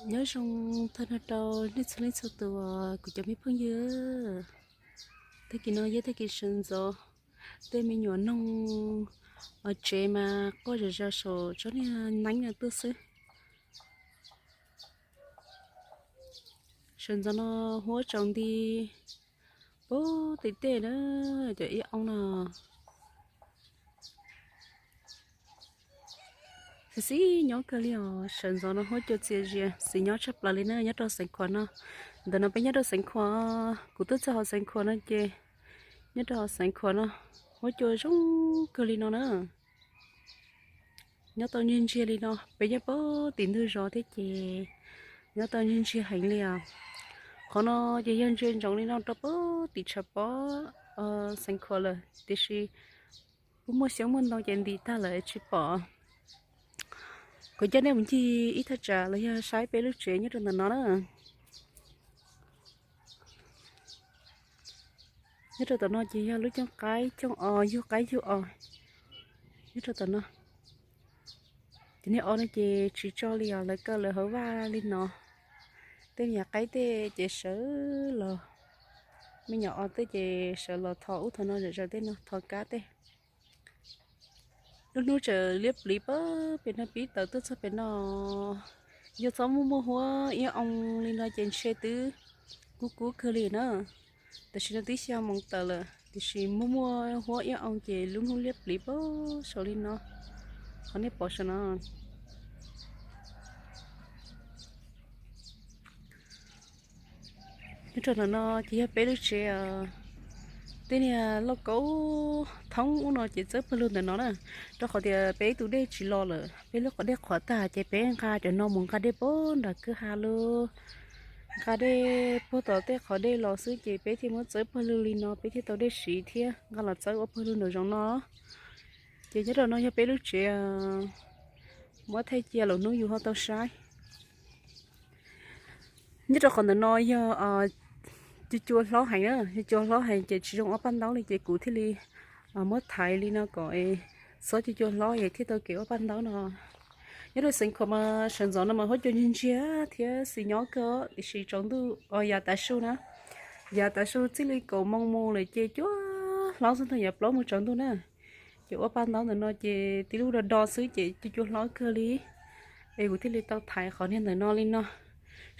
Nyob zoo tag nrho rau nej txhua leej txhua tus, kuv cov me phooj ywg. Tag kis no yog tag kis sawv ntxov, tej me nyuam noog tsev mas quaj zom zaws saum tsob niag neeb no tuaj xwb. Sawv ntxov no huab tsaus nti puag tim tej na, cov ib oo no. Xis xis nyob kawg li os, sawv ntxov no huab cua txias zias, xis nyob tshaj plaws li na nyob rau Xeev Khuam no. Ntawm no peb nyob rau Xeev Khuam, kuv tuaj txog hauv Xeev Khuam no ces nyob rau Xeev Khuam no huab cua zoo kawg li no na. Nyob tau ntsiag ntsiag li no, peb nyob puag tim ntug zos thiab ces nyob tau ntsiag ntsiag heev li os. Qhov no ces yog ntsia ntsoov li no rau puag tim tshav pob Xeev Khuam lawm, tiam sis kuj muaj xyoob muaj ntoo ces ntim tag lawm tsis pom. Kuv coj nej mus ncig ib thaj tsam los yog saib peb lub tsev nyob rau ntawm no na. Nyob rau tom no ces yog lub cooj qaib cooj os, yug qaib yug os nyob rau tom no. Ces niag os no ces tsis tso li os, lawv kaw lawv hauv vaj li no. Tej me nyuam qaib tej ces sawv los, me nyuam os tej ces sawv los thov ub thov no zom zaws tej no, thov kab tej. Lub hnub tseem liab pliv pab pem no, pib tawm tuaj txog pem no. Yog txhob muaj muaj huab ib oo li no ces ntshe twb kub kub kawg li na. Tam sim no twb xya moos tawm lawm tiam sis muaj muaj huab ib oo ces lub hnub liab pliv pab saum li no, qhov nej pom saum no. Nyob rau ntawm no ces yog peb lub tsev, tej niag lauj kaub thoob ub no ces txawb pawg lug ntawm no na, rau qhov tias peb tus dej tsis los lawm, peb lub qhov dej qhuav tag ces peb nqa cov no mus nqa dej puag nram kwj ha lub, nqa dej puag tom tej qhov dej los xwb ces peb thiaj muab txawb pawg lug li no peb thiaj tau dej siv thiab nqa los txawb ua pawg lug nraum zoov no. Ces nyob rau no yog peb lub tsev, muab thaij cia lwm hnub yus ho tau saib. Nyob rau qhov ntawm no yog cua cua hlob heev na, cua cua hlob heev ces tsis zoo ob paj ntaub li ces kuv thiaj li muab thaiv li no kom txhob cua cua hlob es thiaj tau kev ob paj ntaub no. Nyob rau Xeev Khuam mas sawv ntxov no mas huab cua ntsiag ntsiag thiab xis nyob kawg tiam sis tsaus ntuj, yav tav su na, yav tav su txij li kaum moos mus lawm ces cua hlob xwb ntag, yav plaub moos tsaus ntuj na. Ces ua paj ntaub ntawm no ces tib lub do do xwb ces cua cua hlob kawg li. Es kuv thiaj li tau thaiv qhov niag ntawm no li no.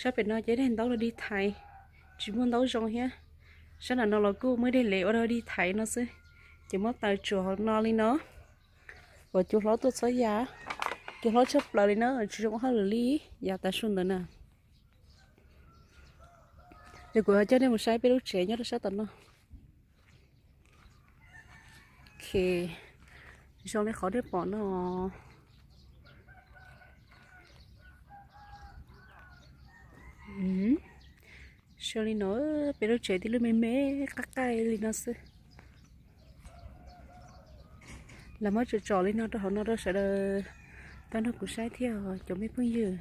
Sab pem no ces daig ntaub los dig thaiv, tsis muaj ntaub zoo thiab. Sab nram no los kuj muaj ib daig lev ua rau dig thaiv no xwb. Ces muab taws tsuam hauv no li no, kom cua hlob tuaj txhob ya. Cua hlob tshaj plaws li na, tsis zoo ua hauj lwm li yav tav su ntawd na. Ces kuv coj nej mus saib peb lub tsev nyob rau sab tom no. Ok, zoo li qhov nej pom no. Zoo li no, peb lub tsev tib lub me me qab qaij li no xwb. Lawv muab tsom tsom li no rau hauv no rau sawv daws tau nrog kuv saib thiab cov me phooj ywg.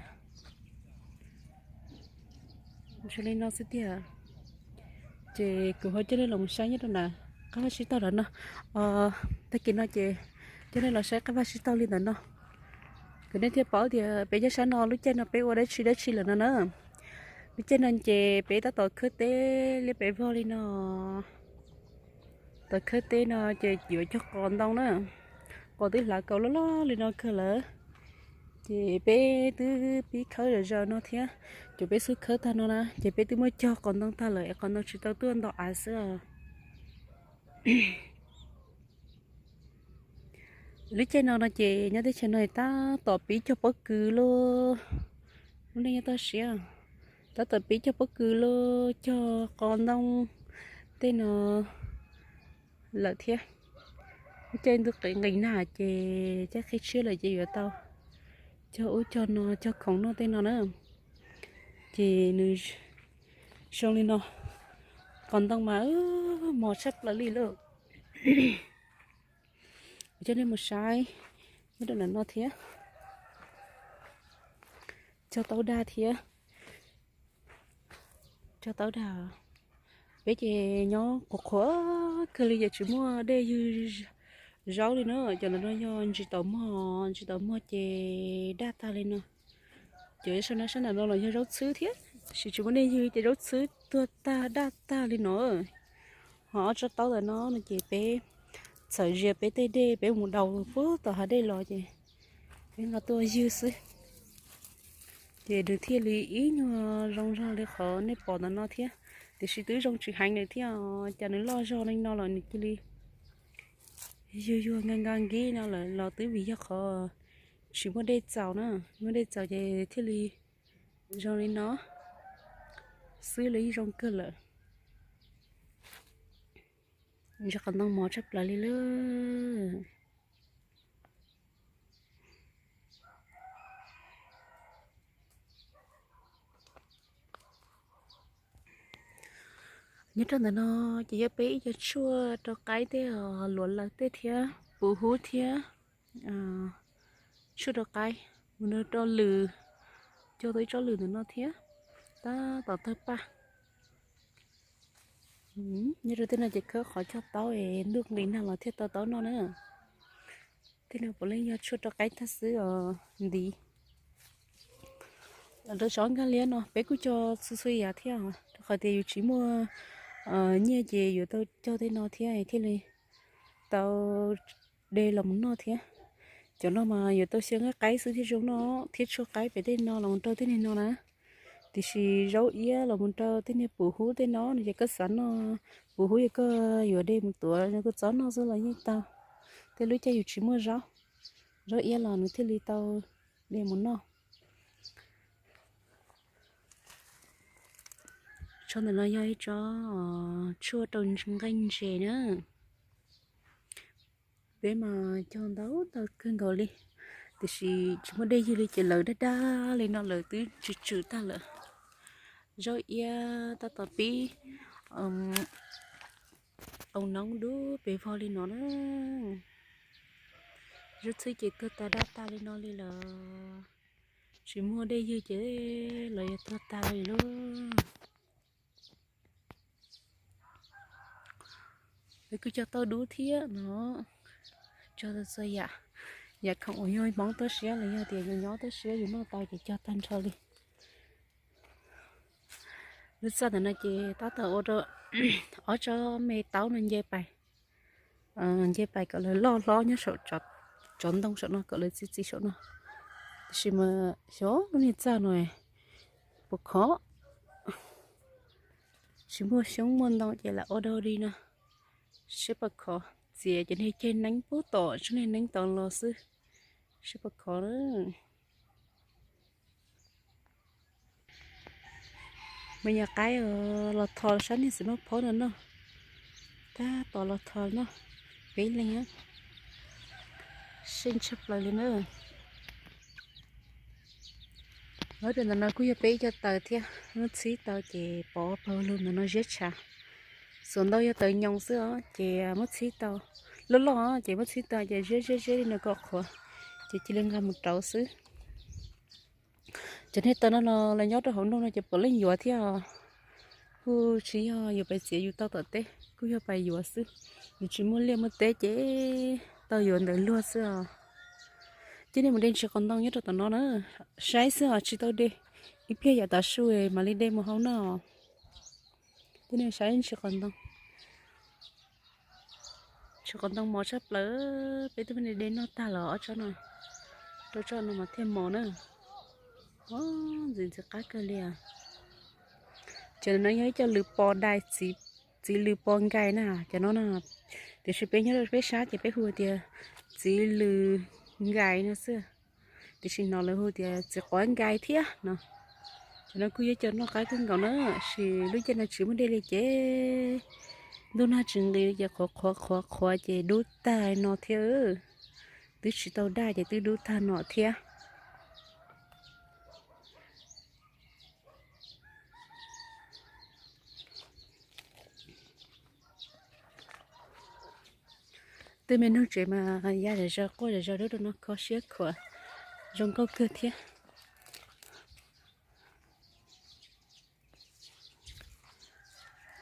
Zoo li no xwb tiag. Ces kuv ho coj nej los saib nyob rau ntawm qab vaj sib taug lawm no. Tag kis no ces coj nej los saib qab vaj sib taug li ntawm no, kom nej thiaj paub tias peb nyob sab no lub caij no peb ua dab tsi dab tsi lawm no na. Lub caij no ces peb tab tom khawb teb liab pes vog li no. Tom khawb teb no ces yuav cog qos ntoo na. Qos twb hlav kaus loj loj li no kawg lawm. Ces peb twb pib khawb zom zaws no thiab. Ces peb xub khawb tag no na ces peb twb muab cog qos ntoo tag lawm es qos ntoo tsis tau tuaj ntau av xwb. Lub caij no no ces nyob teb chaws no tab tom pib cog pob kws lauj. Lub neej nyob toj siab, tab tom pib cog pob kws lauj, cog qos ntoo tej no lawm thiab. Lub caij ntuj qis nqis nag ces caij qhib tshiab lawm ces yuav tau cog ub cog no, cog khoom noj tej no na. Ces nws zoo li no, qos ntoo mas mos tshaj plaws li lauj. Kuv coj nej mus saib nyob rau ntawm no thiab. Cog taub dag thiab. Cog taub dag. Peb ces nyob qhuav qhuav kawg li ces tsis muaj dej ywg zaub li na. Cov ntawm no yog ntsis taum mog, ntsis taum mog ces dag tag li no. Ces sab nram no los yog zaub txhwb thiab, tab sis tsis muaj dej ywg ces zaub txhwb tuag tag daj tag li no. Ho ob tsob taub ntawm no no ces peb txhawm zias peb tej dej peb mus daus puag tom hav dej los ces peb nqa tuaj ywg xwb. Ces nws thiaj li ib nyuag zoo zog li qhov nej pom ntawm no thiab, tiam sis twb zoo tsis heev lawm thiab. Cas nws loj zog li no los nws cia li yuag yuag nka nka nkib no lawm los twb vim yog qhov tsis muaj dej txaus na, muaj dej txaus ces thiaj li zoo li no xwb los yeej zoo kawg lawm. Ntsis qhov ntoo mos tshaj plaws li lawm. Nyob rau ntawm no ces yog peb ib co tshuaj rau qaib tej, luav lawv tej thiab, puv hub thiab, tshuaj rau qaib, mus rau lws, cog tau ib tsob lws ntawm no thiab, tab tom tawg paj. Nyob rau tej no ces khawb qhov cog taub es ntuj nqis nag los thiaj tau taub noj na. Tej no puav leej yog tshuaj rau qaib tag xwb os ntiv. Rau cov nkag liab no peb kuj cog txhua txhua yam thiab, rau qhov tias yus tsis muaj nyiaj ces yuav tau cog tej no thiab thiaj li tau de los mus noj thiab. Cov no mas yuav tau xyaw nqaij qaib xwb thiaj zoo noj thiab, tshuaj qaib pem tej no los mus rau tej niag no na. Tiam sis zaub iab los mus rau tej niag puv hub tej no no ces koj xav noj puv hub es koj yuav de mus tuav koj txob noj xwb los yeej tau. Tej lub caij yus tsis muaj zaub, zaub iab los nws thiaj li tau de mus noj. Tsob ntawm no yog ib tsob tshuaj rau nqaij ntses na. Peb mas cog ntau ntau kawg nkaus li, tiam sis tsis muaj dej ywg li ces lawv dag dag li no lawv twb tsw tsw tag lawm. Zaub iab tab tom pib qoo noob dub pes vog li no na. Zaub txhwb ces tuag tag daj tag li no li lawm. Tsis muaj dej ywg ces lawv yuav tuag tag li lauj. Peb kuj cog tauj dub thiab no, cog txhua yam, yam khoom uas yog hmoov toj siab los yog tias yus nyob toj siab yus noj tau ces cog tag nrho li. Lub txaj ntawm no ces tab tom ua rau ob tsob me taub no nce pais, nce pais kom lawv loj hlob nyob saum tsob ntoo saum no kom lawv txi txiv saum no. Tiam sis mas xyov lub niag txaj no puas khov, tsis muaj xyoob muaj ntoo ces lam ua dau li no, seb puas khov. Txiav cov niag ceg neeb pub tom tsob niag neeb tod los xwb, seb puas khov na. Me nyuam qaib los thov sab niag xwm maj phob no noj, tab tom los thov noj, peb leeg, seej tshaj plaws li na. Nyob rau ntawm no kuj yog peb ib co taws thiab, muab txhib tau ces pov pawg lug ntawm no ziab tshav. Xuas ntau yog taws nyoos xwb os, ces muab txhib tau, loj loj ces muab txhib tau ces ziab ziab ziab li no kom qhuav, ces cia li nqa mus rauv xwb. Cov niag taws no los nyob rau hauv nroog no ces puav leej yuav thiab os. Kuj tsis yog yus pais txiav yus tau tom teb, kuj yog pais yuav xwb. Yus tsis muaj liaj muaj teb ces tau yuav ntawd luag xwb os. Ces nej mus de ntsis qos ntoo nyob rau tom no na, saib xwb os tsis tau de, ib pliag yav tav su mam li de mus hau noj. Ces nej saib ntsis qos ntoo, ntsis qos ntoo mos tshaj plaws, peb twb de noj tag los ob tsob no, rau tsob no mas thiaj mos na. Ntxim ntxim qab kawg li os. Cov no yog ib co lws pos dais, txiv lws pos nkais na cov no na, tiam sis peb nyob rau peb sab ces peb hu tias txiv lws nkais no xwb, tiam sis no lawv hu tias txiv quav nkais thiab no. Cov no kuj yog cov noj qab kawg nkaus na, sis lub caij no tsis muaj dej li ces ntuj nag tsis nqis ces qhuav qhuav qhuav qhuav ces dub tag no thiab. Twb tsis tau daj ces twb dub tag no thiab. Tej me neeg tsev mas ya zam zaws quaj zam zaws dub rau no kho siab khuav, zoo nkauj kawg thiab.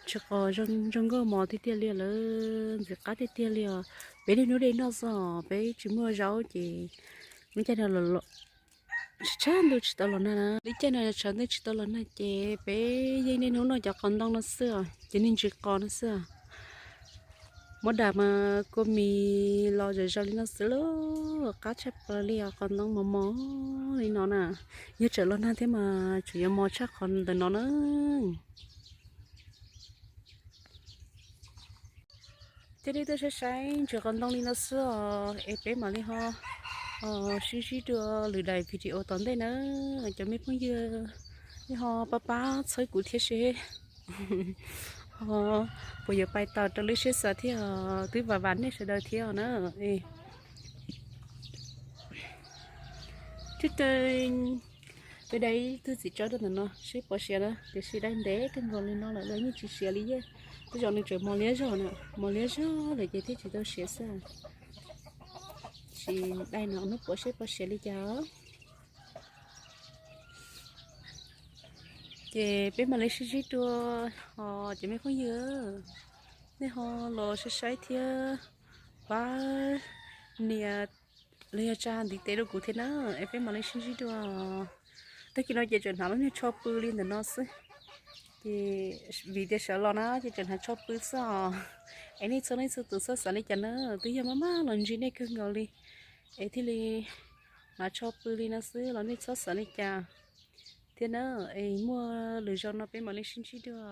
Ntsis qos zoo nkauj mos tiag tiag li lawm, ntxim qab tiag tiag li os. Peb niaj hnub de noj xwb os, peb tsis muaj zaub ces lub caij no los Tshav ntuj tsis tau los nag na, lub caij no tshav ntuj tsis tau los nag ces peb yeej niaj hnub noj cov qos ntoo no xwb os, cov niag ntsis qos no xwb os. Muab dag mas kua mis los zom zaws li no xwb lauj, qab tshaj plaws li os, qos ntoo mos mos li no na. Yog tseem los nag thiab mas tseem yuav mos tshaj qhov ntawm no na. Cia li tuaj saib saib ntsis qos ntoo li no xwb os, es peb mam li ho sib ntsib dua lwm daim video tom ntej na. Cov me phooj ywg, nej ho pab pab txhawb kuv thiab seb ho puas yuav pais tau rau lub siab xav thiab os, twb vam vam nej sawv daws thiab os na. Twb peb dai ib tug txiv tsawb rau ntawm no seb pom siav na, tiam sis dai ntev kawg nkaus li no lawm los yeej tsis siav li yej. Tej zaum nws tseem mos liab zog na, mos liab zog lawm ces thiaj tsis tau siav xwb. Sim dai no hnub puav seb pom siav li cas. Ces peb mam li sib ntsib dua os cov me phooj ywg, nej ho los saib saib thiab pab nias los yog tsa ntiv tes rau kuv thiab na, es peb mam li sib ntsib dua. Tag kis no ces tseem hnav lub niag tsho pw li ntawm no xwb, ces vim tias sawv los na ces tseem hnav tsho pw xwb os. Es nej txhua leej txhua tus txhob xav li cas na, twb yog maj maj los ntsib nej kawg nkaus li es thiaj li hnav tsho pw li no xwb los nej txhob xav li cas thiab na. Es muaj lwm zaus no peb mam li sib ntsib dua.